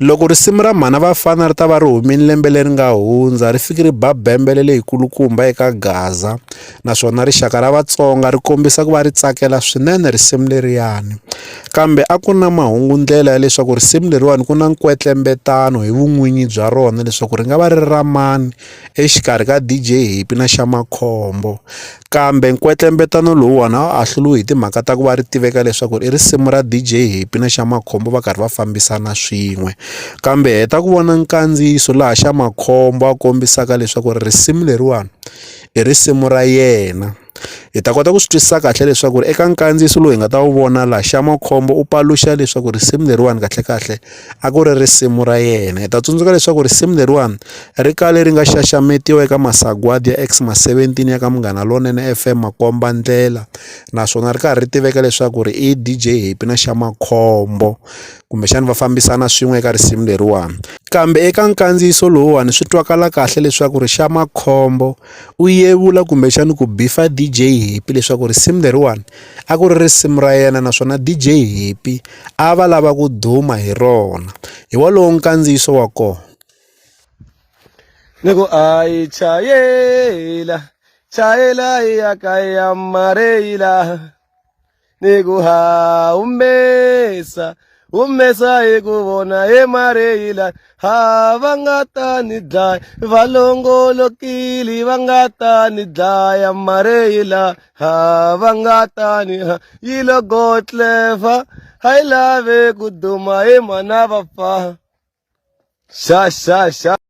Loko risimu ra Mhana Vafana ri ta va ri humile lembe leri nga hundza ri fike ri ba bembele leyikulukumba eka Gaza naswona rixaka ra Vatsonga ri kombisa ku va ri tsakela swinene risimu leriyani kambe a ku na mahungu ndlela ya leswaku risimu leriwani ku na nkwetlembetano hi vun'winyi bya rona leswaku ri nga va ri ra mani exikarhi ka DJ Happy na xa Makhombo kambe nkwetlembetano lowuwani a wu ahluriwe hi timhaka ta ku va ri tiveka leswaku i risimu ra DJ Happy na xa Makhombo va karhi va fambisana swin'we kambe heta ku vona nkandziyiso laha xa Makhombo a kombisaka leswaku risimu leriwani i risimu ra yena. Hi ta kota ku swi twisisa kahle leswaku eka nkandziyiso lowu hi nga ta wu vona laha xa Makhombo u paluxa leswaku risimu leriwani kahlekahle a ku ri risimu ra yena hi ta tsundzuka leswaku risimu leriwani ri kale ri nga xaxametiwa eka masagwadi ya Xmas 17 ya ka Munghana Lonene FM makomba ndlela naswona ri karhi ri tiveka leswaku ri i DJ Happy na xa Makhombo kumbexana va fambisana swin'we eka risimu leriwani kambe eka nkandziyiso lowuwani swi twakala kahle leswaku ri xa Makhombo u yevula kumbexana ku bifa DJ Happy leswaku risimu leriwani a ku ri risimu ra yena naswona DJ Happy a va lava ku duma hi rona hi wolowo nkandziyiso wa kona ni ku a yi chayela chayela ya ka ya mareyila ni ku ha humesa humesa hi ku vona he mareyila ha va nga ta ni dlaya va longolokile va nga ta ni dlaya mareyila ha va nga ta ni ha yi lo gotlefa ha yi lave ku duma hi mana va fa xa xa xa.